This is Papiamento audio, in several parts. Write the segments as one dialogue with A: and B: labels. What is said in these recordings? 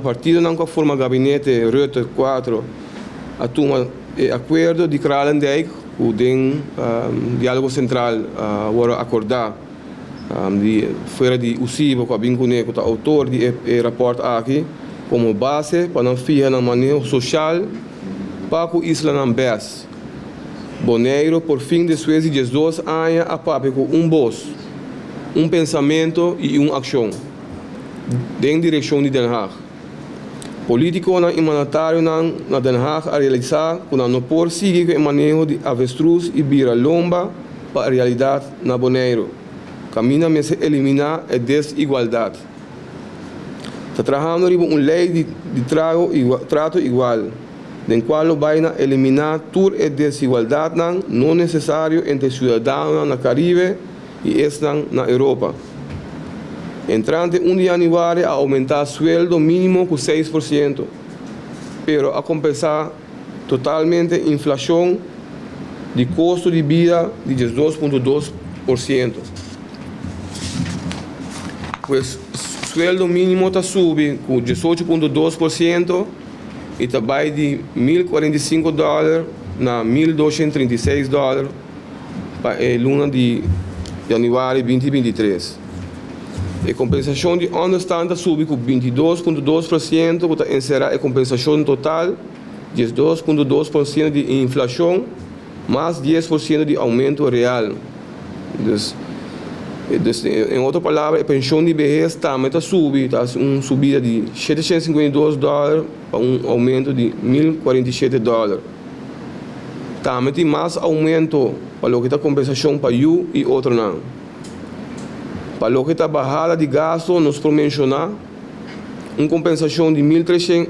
A: Partidonan ku a forma gabinete Rutte 4 a tuma e akuerdo di Kralendijk ku den Diálogo Sentral a wòrdu akordá di fuera di USIBO ku a bin kuné ku ta outor di e rapòrt aki komo base pa nan fiha nan maneho soshal pa ku islanan bes. Boneiru por fin despues di 12 aña a papia ku un bos, un pensamentu i un akshon. Den direkshon di Den Haag. Polítikonan i mandatarionan na Den Haag a realisá ku nan no por sigui ku e maneho di avestruz i bira lomba pa e realidat na Boneiru, kaminda mester eliminá e desigualdat. Ta trahando riba un lei di trato igual, den kual lo bai na eliminá tur e desigualdatnan no nesesario entre siudadanonan na Karibe i esnan na Europa. Entrante 1 di yanüari a oumentá sueldo mínimo ku 6%, pero a kompensá totalmente inflashon di kosto di bida di 12.2%. Pues sueldo mínimo ta subi ku 18.2% i ta bai di 1.045 dòler na 1.236 dòler pa e luna di yanüari 2023. E kompensashon di ònderstant ta subi ku 22.2% ku ta enserá e kompensashon total 12.2% di inflashon mas 10% di oumento real. Dus, en otro palabra, e penshon di behes tambe ta subi, ta hasi un subida di 752 dòler pa un oumento di 1.047 dòler. Tambe tin mas oumento pa loke ta kompensashon pa yu i otronan. Pa loke ta bahada di gasto nos por menshoná un kompensashon di 1.300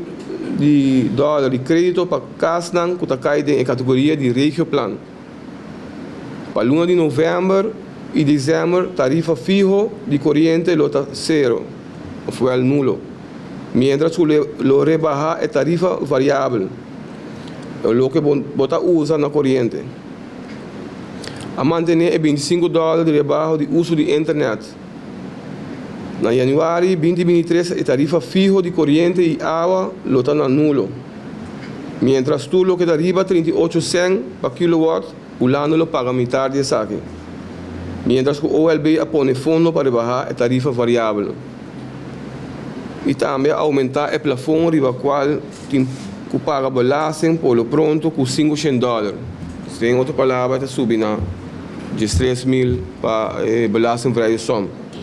A: di dòler di krédito pa kasnan ku ta kai den e kategoria di Regioplan. Pa luna di novèmber i desèmber tarifa fiho di koriente lo ta sero òfwèl nulo, miéntras ku lo rebahá e tarifa variabel, loke bo ta usa na koriente. A mantené e 25 dòler di rebaho di uso di internèt. Na yanüari 2023 e tarifa fiho di koriente i awa lo ta na nulo, miéntras tur loke ta riba 38 sèn pa kilowòt, Hulanda lo paga mitar di esaki, miéntras ku OLB a pone fondo pa rebahá e tarifa variabel i tambe a oumentá e plafon riba kual tin ku paga belasting por lo pronto ku 500 dòler. Den otro palabra ta subi na 13.000 pa e belastingvrije som.